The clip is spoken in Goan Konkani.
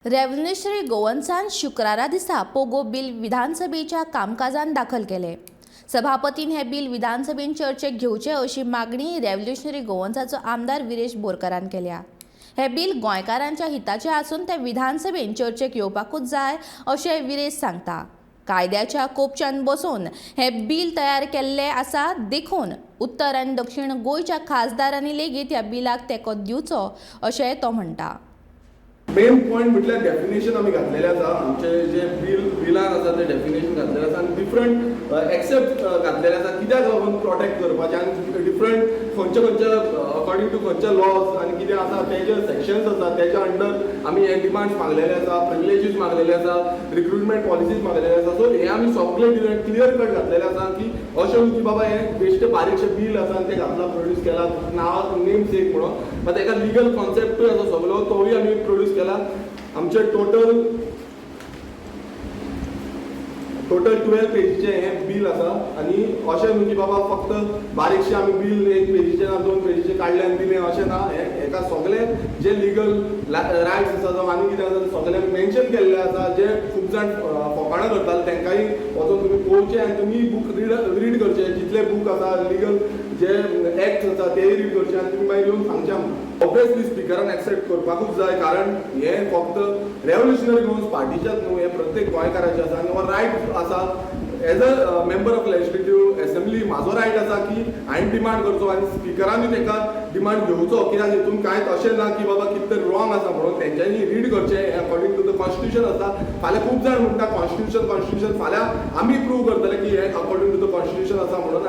रेव्होल्युशनरी गोवन्सान शुक्रारा दिसा पोगो बील विधानसभेच्या कामकाजान दाखल केलें. सभापतीन हें बील विधानसभेन चर्चेक घेवचें अशी मागणी रेव्होल्युशनरी गोवन्साचो आमदार विरेश बोरकारान केल्या. हें बील गोंयकारांच्या हिताचें आसून तें विधानसभेन चर्चेक येवपाकूच जाय अशें विरेश सांगता. कायद्याच्या कोपच्यान बसोवन हें बील तयार केल्लें आसा, देखून उत्तर आनी दक्षिण गोंयच्या खासदारांनी लेगीत ह्या बिलाक तेंको दिवचो अशें तो म्हणटा. मेन पॉयंट म्हटल्यार डेफिनेशन आमी घातलेले आसा. आमचे जे बिलान आसा ते डेफिनेशन घातलेले आसा आनी डिफरंट एक्सेप्ट घातलेले आसा, कित्याक लागून प्रोटेक्ट करपाचें आनी डिफरंट खंयचे खंयचे अकॉर्डिंग टू खंयचे लॉज आनी कितें आसा तेजे सेक्शन्स आसा, तेच्या अंडर आमी हे डिमांड्स मागलेले आसा, प्रिविलेजीस मागलेले आसा, रिक्रुटमेंट पॉलिसीज मागलेले आसा. सो हे आमी सगळे क्लियर कट घातलेले आसा की अशें न्हू की बाबा हें बेश्टें बारीकशें बील आसा आनी तें घातलां, प्रोड्यूस केलां नांव नेम सेक म्हणून, बट तेका लिगल कॉन्सेप्टूय आसा सगलो, तोवूय आमी प्रोड्यूस केला. आमचे टोटल टोटल 12 पेजीचें हें बील आसा आनी अशें न्हू की बाबा फक्त बारीकशें आमी बील एक पेजीचें ना दोन पेजीचें काडलें आनी दिलें अशें ना. हें हेका सगळे जे लिगल रायट्स आसा जावं आनी कितें आसा तें सगळें मेन्शन केल्लें आसा. जे खूब जाण फकाणां करताले तांकांय वचोन तुमी पळोवचें आनी तुमी बूक रीड करचे. जितले बूक आसा, लिगल जे एक्ट्स आसा तेय रीड करचे आनी तुमी मागीर येवन सांगचें आमकां. ऑब्वियसली स्पिकरान एक्सेप्ट करपाकूच जाय, कारण हें फक्त रेव्होल्युशनरी गोवन्स पार्टीच्याच न्हू, हें प्रत्येक गोंयकाराचें आसा आनी हो रायट आसा. As a member of Legislative Assembly म्हाजो रायट आसा की हांवें डिमांड करचो आनी स्पिकरानूय ताका डिमांड घेवचो, कित्याक हितून कांयच अशें ना की बाबा कितें तरी रॉंग आसा म्हणून. तेंच्यांनी रीड करचें, हें अकॉर्डिंग टू the constitution आसा. फाल्यां खूब जाण म्हणटा कॉन्स्टिट्यूशन कॉन्स्टिट्यूशन, फाल्यां आमी प्रूव करतले की हें अकॉर्डिंग टू the constitution आसा म्हणून.